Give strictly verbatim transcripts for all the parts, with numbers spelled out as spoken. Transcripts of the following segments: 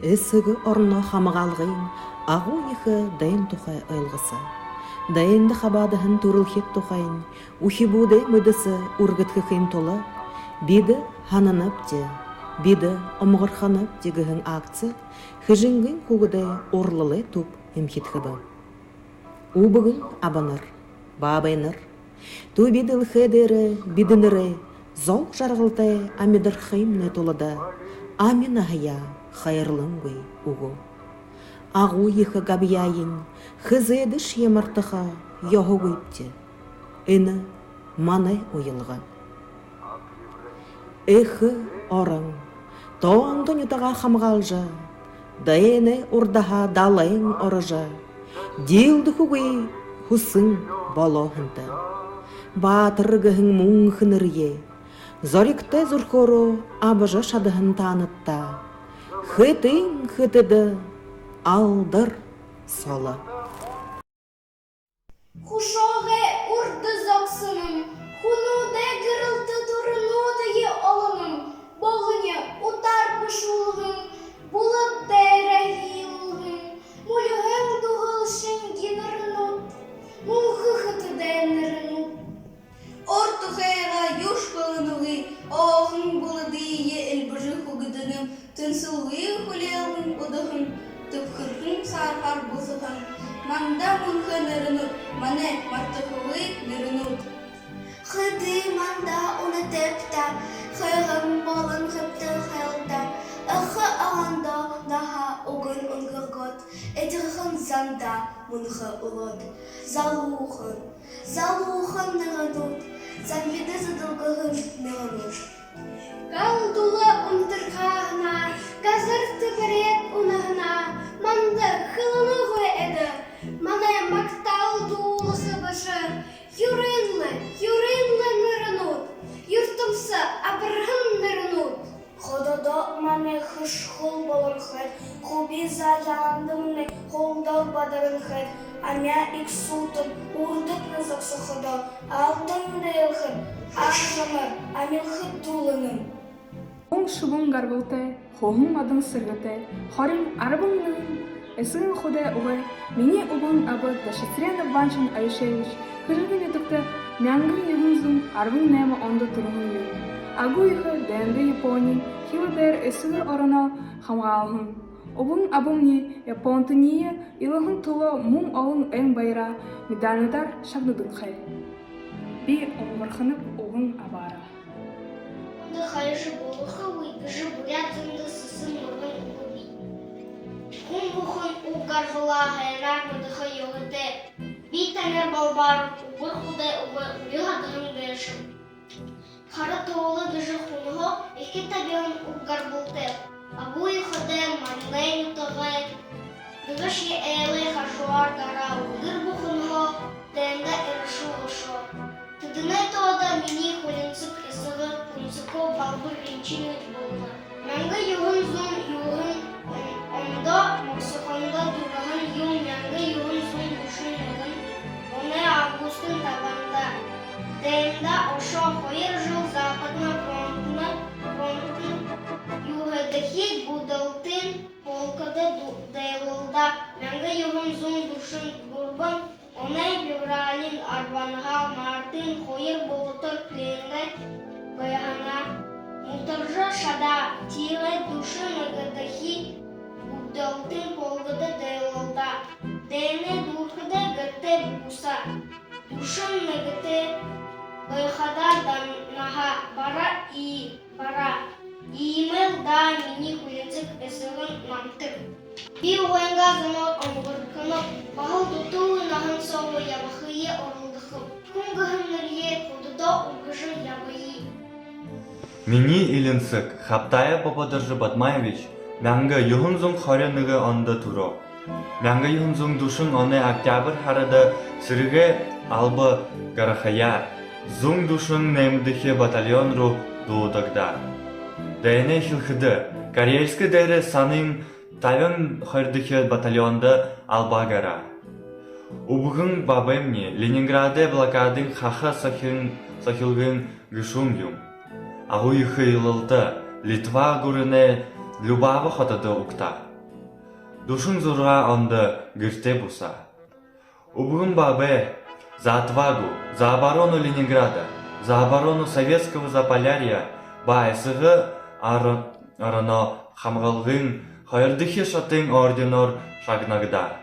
Эсэгэ ороноо хамгаалгын агуу ехэ дайн тухай ойлгосо. Дайнда хабаадаһан түрэлхид тухайнь үхибүүдэй мэдэсэ үргэдхэхын тула «Бидэ һананабди, бидэ омогорхонобди» гэһэн акци Хэжэнгын хүүгэдэй урлалай түб эмхидхэбэ. Үбгэн абанар, баабайнар, түби дэлхэй дээрэ бидэнэрэй зол жаргалтай амидархымнай тулада ами наһаяа хайрлангүй үгөө. Агуу ехэ габьяаень хэзээдэшье мартаха ёһогүйбди. Энэ манай уялга. Эхэ орон, тоонто нютагаа хамгаалжа, дайнай урдаһаа далайн орожо, диилдэхэгүй хүсэн болоо һэнта. Баатар гэһэн мүнхэ нэрэеэ зоригтой зүрхөөрөө абажа шадаһан таанадта хэтын хэтэдэ алдар соло. Хүшөөгэй урда зогсонон, хүнүүдэй гэрэлтэ дүрэнүүдые олонон, богони утаар бэшүүлһэн, булад дээрэ һиилүүлһэн, мүльһэн дуһалшын гэнэрэнүүд, мүнхэ хэтэдэй нэрэнүүд. Ор тухайгаа юушье хэлэнэгүй, оохон буладые эльбэжэ хүгдэнэн, тэнсэлгүй хүлеэлэн удаһан, түбхэрхэн саарһаар бусаһан манда мүнхэ нэрэнүүд, манай мартахагүй нэрэнүүд. Хэды манда үнэтэйбта, хэгэн болон хэбтэ хайлта, эхэ орондоо наһа үгэн үнгэргөөд, эдирхэн зандаа мүнхэ үлөөд. Залуухан, залуухан нэрэнүүд, замбида зэдэлгэһэн нэрэнүүд. Гал дулаа унтархаһанаа, газар тэбэрээд унаһанаа манда хэлэнэгүй эдэ. Манай магтаал дуулаха бэшэ юрын лэ, юрын лэ нэрэнүүд, юртэмсэ абарһан нэрэнүүд. Хододоо манай хэшхэл болонхой, хуби заяандамнай холдоо бадарынхой, амяа ехэ суута урдатнай зогсоходоо, алтан дэлхэйн аржамаар амилхад дууланам. Хүн шубуун гарбалтай, хүхэ модон сэргэтэй, хорин арбан нэгэн эсэгын худаа үгы минии үбгэн аба Дашицыренов Ванчин Аюшеевич Хэжэнгын нютагта мянга юһэн зуун арбан найман ондо түрэһэн юм. Агуу ехэ дайнда Япониин хилэ дээрэ эсэгэ ороноо хамгаалһан. Үбгэн абамни Японтониие илаһан тула мүн олон ойн баяраар, медальнуудаар шагнаданхай. Би омогорхоноб үбгэн абаараа. Хүндэ хайжа болохогүй гэжэ буряад зондо сэсэн мүргэн үгы. Хүн бүхэн уг гарбалаа һайнаар мэдэхэ ёһотой. Би танай балбаар үбэр худаа үгы үри һадаһан гээшэб. Хара Тоола гэжэ хүнһөө эхи табиһан уг гарбалтайб. Агууе хадаа манай нютагай дэгэшье айлай хажуугаар гараа. Үдэр бүхэнһөө дайнда эрэшүүл ошоо. Тэдэнэй тоодо минии хулинсаг эсэгэ Кунцаков Балбар Ринчинович болоно. Мянга юһэн зуун юһэн он-, ондо Мосохондо түрэһэн юм, мянга юһэн зуун гушан нэгэн оной августын табанда дайнда ошоо. Хоёр жэл Западна фронтын, фронтын юһэдэхи гүйдэлтын полкодо ду-, дайлалдаа. Мянга юһэн зуун дүшэн гурбан оной февралиин арбанһаа мартын хоёр болотор плендэ байһанаа мултаржа шадаа. Тиигээд дүшэн нэгэдэхи гүйдэлтын полкодо дайлалдаа. Дайнай дүүрэхэдээ гэртээ буусаа. Дүшэн нэгэтэй байхадаа данһаа бараа. И, бараа. Иимэл даа минии хулинсаг эсэгын намтар. Би угайнгаа зоноо омогорхоноб, баһал дутуу наһан соогоо ябахые оролдохоб. Хүн гэһэн нэрэеэ хододоо үргэжэ ябая. Минии илинсэг Хабтаев Бабадоржо Бадмаевич мянга юһэн зуун хорин нэгэн ондо түрөө. Мянга юһэн зуун дүшэн оной октябрь һарада сэрэгэй алба гарахаяа зуун дүшэн наймадахи батальон руу дуудагдаа. Дайнай эхилхэдэ Карельска дээрэ санын табин хоёрдохи батальондо алба гараа. Үбгэн баабаймни Ленинградай блокадын хаха сахин-, сахилгын гэшүүн юм. Агуу ехэ илалта Литва гүрэнэй Любава хотодо угтаа. Дүшэн зургаа ондо гэртээ бусаа. Үбгэн баабай «За отвагу», «За оборону Ленинграда», «За оборону Советского Заполярья» ба Эсэгэ оро-, ороноо хамгаалгын хоёрдохи шатын орденоор шагнагдаа.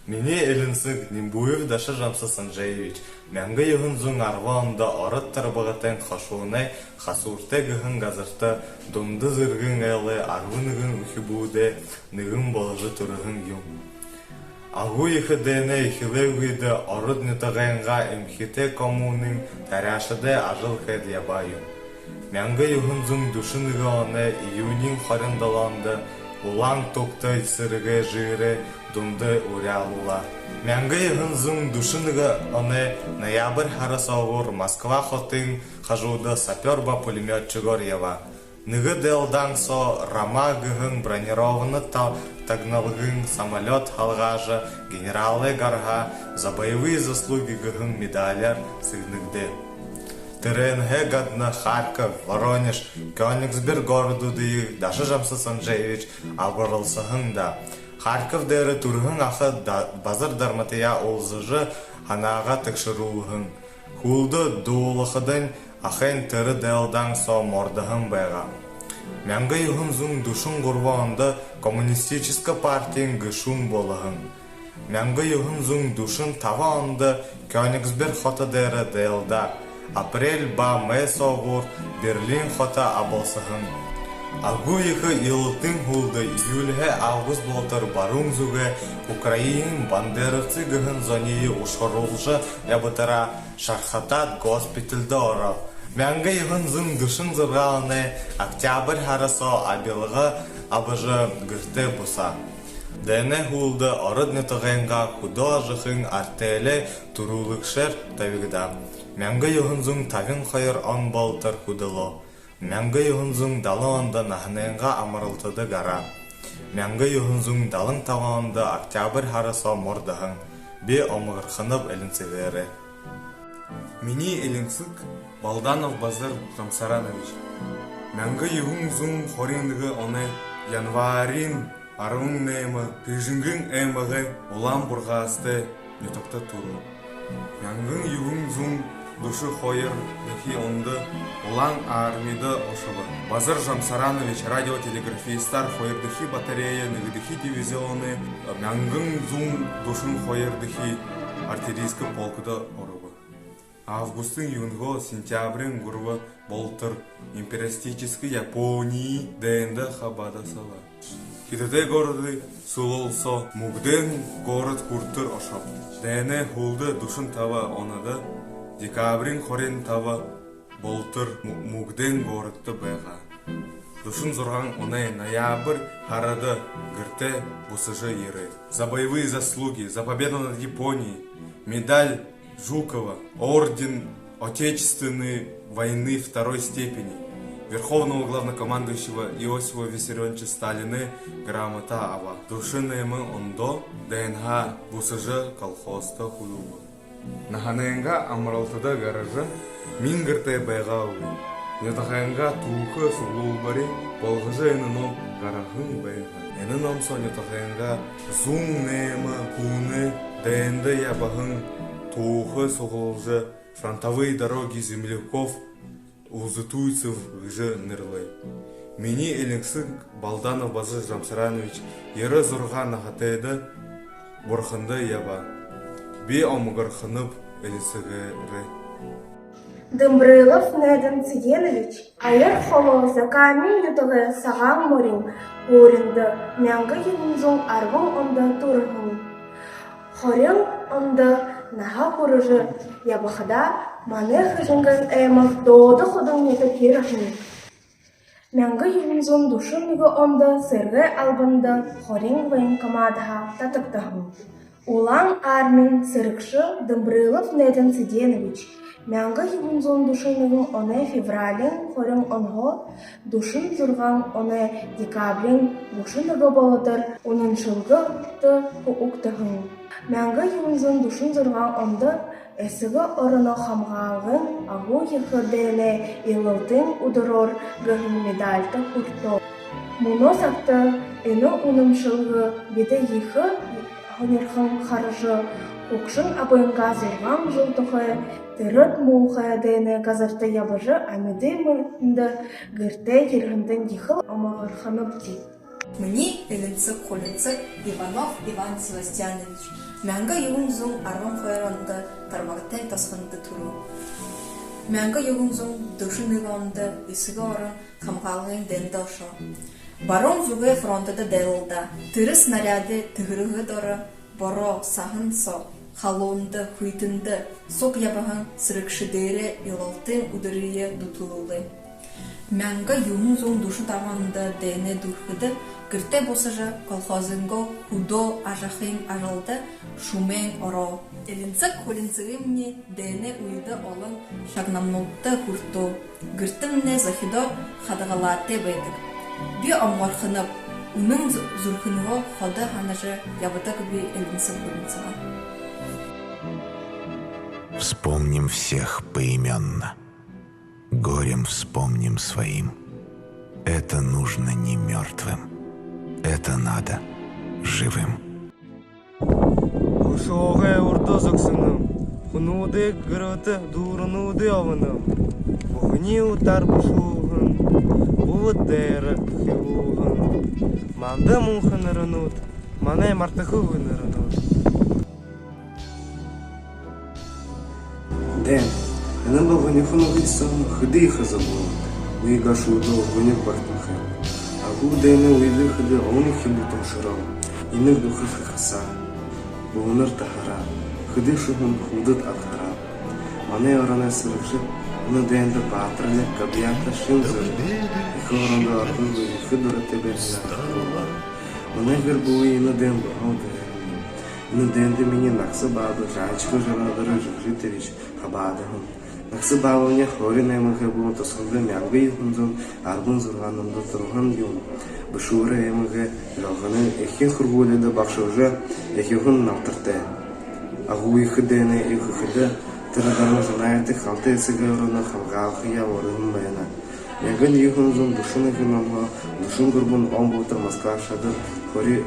Минии элинсэг Нимбуев Дашажамса Санжаевич мянга юһэн зуун арбан ондо Ород Тарбагатайн хошуунай Хасууртай гэһэн газарта Дунда Зэргын айлай арбан нэгэн үхибүүдэй нэгэн боложо түрэһэн юм. Агуу ехэ дайнай эхилээ үедэ ород нютагайнгаа эмхитэй коммунын таряашадай ажал хээд ябаа юм. Мянга юһэн зуун дүшэн нэгэн оной июниин хорин долоондо Улаан Тугта сэрэгэй жэрээ Дунда уряалуулаа. Мянга юһэн зуун дүшэн нэгэн оной ноябрь һара соогуур Москва хотын хажууда сапёр ба пулемётчигоор ябаа. Нэгэ дайлдаан соо «Рама» гэһэн бронированна та-, тагналгын самолёт һалгаажа, генералай гарһаа «За боевые заслуги» гэһэн медаляар сэгнэгдээ. Тэрээнһээ гадна Харьков, Воронеж, Кёнигсберг городуудые Дашажамса Санжаевич абаралсаһан даа. Харьков дээрэ түрэһэн аха Да-, Базар Дарматаяа уулзажа, һанаагаа тэгшэрүүлһэн. Һүүлдэ дуулахадань, ахань тэрэ дайлдаан соо мордоһон байгаа. Мянга юһэн зуун дүшэн гурбан ондо коммунистическа партиин гэшүүн болоһон. Мянга юһэн зуун дүшэн табан ондо Кёнигсберг хото дээрэ дайлдаа. Апрель ба май соогуур Берлин хото абалсаһан. Агуу ехэ илалтын һүүлдэ июльһээ август болотор баруун зүгэй Украинын бандеровцы гэһэн зониие ушаруулжа ябатараа шархатаад, госпитальда ороо. Мянга юһэн зуун дүшэн зургаан оной октябрь һара соо абилга абажа, гэртээ бусаа. Дайнай һүүлдэ ород нютагайнгаа хүдөө ажахын артелиин түрүүлэгшээр табигдаа. Мянга юһэн зуун табин хоёр он болотор хүдэлөө. Мянга юһэн зуун далан ондо наһанайнгаа амаралтада гараа. Мянга юһэн зуун далан табан ондо октябрь һара соо мордоһон. Би омогорхоноб элинсэгээрээ. Минии элинсэг Балданов Базар Жамсаранович мянга юһэн зуун хорин нэгэн оной январиин арбан найман Хэжэнгын аймагай Улаан Бургастай нютагта түрөө. Мянга юһэн зуун дүшэн хоёрдохи ондо Улаан армида ошобо. Базар Жамсаранович радиотелеграфистаар хоёрдохи батарея, нэгэдэхи дивизионой, мянга юһэн зуун дүшэн хоёрдохи артиллерийскэ полкдо оробо. Августын юһэнһөө сентябриин гурба болотор империалистическа Япониин дайнда хабаадасаба. Хитадай городой сүлэл соо Мүгдэн город хүрэтэр ошобо. Дайнай һүүлдэ дүшэн табан онуудаа декабриин хорин табан болотор Мү-, Мүгдэн городто байгаа. Дүшэн зургаан оной ноябрь һарада гэртээ бусажа ерээ. За боевые заслуги, за победу над Японией, медаль Жукова, орден Отечественной войны второй степени, Верховного главнокомандующего Иосифа Виссарионовича Сталина грамота абаа. Дүшэн найман ондо дайнһаа бусажа колхозто хүдэлөө. Наһанайнгаа амаралтада гаража, миин гэртээ байгаагүй. Нютагайнгаа түүхэ суглуулбари болгожо энэ ном гаргаһан байгаа. Энэ ном соо нютагайнгаа зуун найман хүнэй, дайнда ябаһан, түүхэ суглуулжа, «Фронтовые дороги земляков Улзытуйцев» гэжэ нэрлээ. Минии элинсэг Балданов Базар Жамсаранович ерэ зургаан наһатайдаа бурханда ябаа. Би омогорхоноб элинсэгээрээ. Дымбрылов Найден Цыденович Аяр холо Закамин нютагай Сагаан морин һууринда мянга юһэн зуун арбан ондо түрэһэн. Хорин ондо наһа хүрэжэ ябахадаа манай Хэжэнгын аймаг Доодо Ходон нютаг ерэһэн. Мянга юһэн зуун дүшэн нэгэн ондо сэрэгэй албанда Хориин военкоматһаа татагдаһан. Улаан армиин сэрэгшэ Дымбрылов Найден Цыденович мянга юһэн зуун дүшэн нэгэн оной февралиин хорин онһоо дүшэн зургаан оной декабриин гушан нэгэн болотор үнэншэлгэдэ угтаһан. Мянга юһэн зуун дүшэн зургаан ондо Эсэгэ ороноо хамгаалгын агуу ехэ дайнай илалтын үдэрөөр гэһэн медальта хүртөө. Мүнөө сагта Энэ үнэмшэлгэ бидэ ехэ һонирхон хаража, хүгшэн абынгаа зургаан жэл тухай, тэрэ муухай дайнай газарта ябажа, амиды мэндэ гэртээ ерэһэндэнь ехэл омогорхонобди. Минии элинсэг хулинсаг Иванов Иван Севастьянович мянга юһэн зуун арбан хоёр ондо Тарбагатай тосхондо түрөө. Мянга юһэн зуун дүшэн нэгэн ондо Эсэгэ орон хамгаалгын дайнда ошоо. Баруун зүгэй фронтдо дайлалдаа. Тэрэ снарядай тэхэргэ доро бороо, саһан соо, халуунда, хүйтэндэ суг ябаһан сэрэгшэдээрээ илалтын үдэрые дүтэлүүлээ. Мянга юһэн зуун дүшэн табан ондо дайнай дүүрэхэдэ, гэртээ бусажа, колхозойнгоо хүдөө ажахын ажалда шэмээн ороо. Элинсэг хулинсагымни дайнай үедэ олон шагнамнуудта хүртөө. Гэртэмнай зохидоор хадагалаатай байдаг. Би омогорхоноб, үнэн зү-, зүрхэнһөө ходо һанажа ябадагби элинсэг хулинсагаа. Вспомним всех поименно. Горем вспомним своим. Это нужно не мёртвым. Это надо живым. Бушуугай урда зогсоноб, хүнүүдэй гэртэ дүүрэнүүдые абанаб. Бүхэниие утаар бушууһан, бүлэд дээрэ хилүүлһэн. Манда мүнхэ нэрэнүүд, манай мартахагүй нэрэнүүд. Дайн. Энэ бүхэнэйхин үгы соонь хэды ехэ зоболон, үе гашуудал, гуниг багтанхай. Агуу дайнай үедэ хэды олон хүбүүд уншараа, инаг духад хахасаа, буунар таһараа, хэды шуһан хүнүүд адхараа. Манай ороной сэрэгшэд энэ дайнда баатарлиг, габьяата, шэн зүрхэ, ехэ орондо орохо, ехэ дуратай байһан аргагүй. Манай гэр бүлын энэ дайн баһал дайнай. Энэ дайнда минии нагаса баабай Жанчка Жанадоров Жигжитович хабаадаһан. Нагаса баабаймни хорин найман хэ болон тосхондо мянга юһэн зуун арбан зургаан ондо тураһан юм. Бэшүүрэй аймагай Жолгоной эхин һургуулида багшалжа, эхиһэн намтартай. Агуу ехэ дайнай эхихэдэ, тэрэ Дарма Жанаевтай хамта Эсэгэ орониие хамгаалхаяа уряаһан байна. Мянга юһэн зуун дүшэн нэгэн онһоо дүшэн гурбан он болотор Москва шадар хорин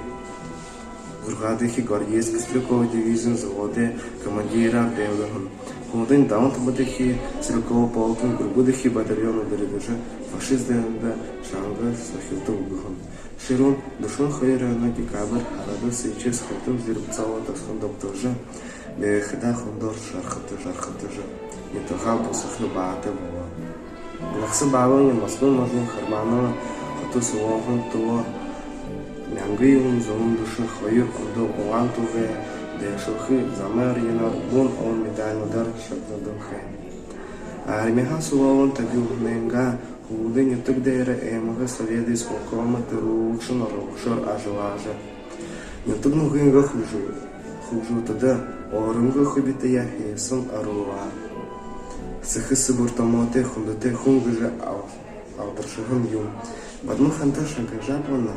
зургаадахи гвардейскэ стрелково дивизиин взводой командираар дайлдаһан. Хүндын далан табадахи стрелково полкын гурбадахи батальондо дайрагдажа, фашист дайнда шанга сахилта үгэһэн. Шэрүүн дүшэн хоёр оной декабрь һарада Сычевск хотын Жеребцово тосхон добтолжо, бэехэдээ хондоор шархатажа, шархатажа, нютагаа бусаха баһатай болоо. Нагаса баабаймни Москва можын Харманова хото сууһан түлөө мянга юһэн зуун дүшэн хоёр ондо Улаан тугай дайшалхы замаар янаар гүн олон медальнуудаар шагнагдаһан. Армиһаа сүлөөлэн табигдаһанайнгаа һүүлдэ нютаг дээрэ аймагай соведэй исполкомой түрүүлэгшын орлогшоор ажаллажа, нютаг нүхэеэ хүгжөө-, хүгжөөтэдэ өөрынгөө хубитаяа хээһэн орлоо. Сэхэ сэбэр томоотой, хүндэтэй хүн гэжэ ал-, алдаршаһан юм. Бадма ханда шагнажа байна.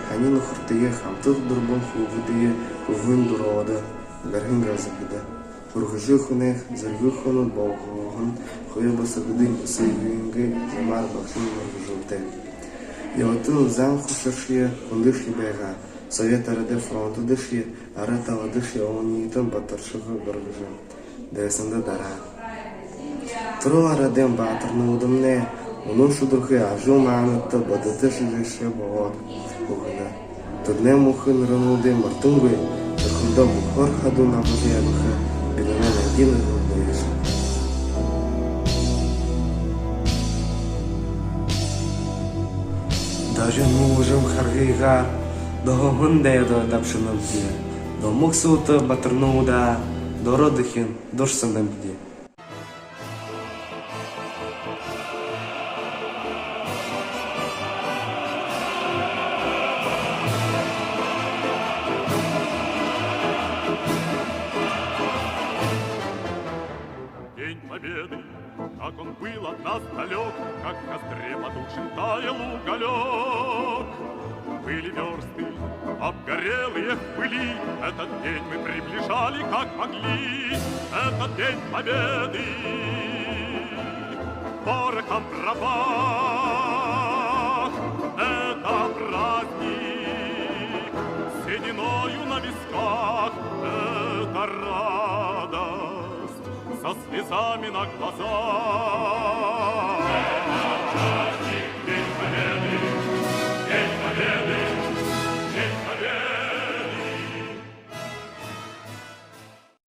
Хани нүхэртэеэ, хамта дүрбэн хүүгэдые хүбүүн дүрөөдэ, гарһан газарта һургажа, хүнэй зэргэ хүнүүд болгоһон хоёр басагадынь эсэгынгээ замаар багшын мэргэжэлтэй. Ялтан зан хушаршье хүндэшье байгаа. Совет арадай фронтдошье, ара таладашье олониитэн баатаршаха гаргажа, дайсанда дараа. Түрэл арадайм баатарнууднай үнэн шүдэрхы ажал маанадта бодото шэжэгшэ болоод үгэнэ. Тэдэнэй мүнхэ нэрэнүүдые мартангүй, зүрхэндөө бүхөөр хадуу намжа ябаха бидэнэй нэгэн эрхүүд бэшэ. Дажан мүлжэм харгыгаар доһоһон дайда дабшанабди. Домог суута баатарнуудаа доро дахин дурсанабди. День Победы, как он был от нас далёк, как в костре потухшем таял уголёк. Были вёрсты, обгорелые в пыли, этот день мы приближали, как могли, этот День Победы. Порохом пропах, это праздник Сединою на висках эта радость, со слезами на глазах.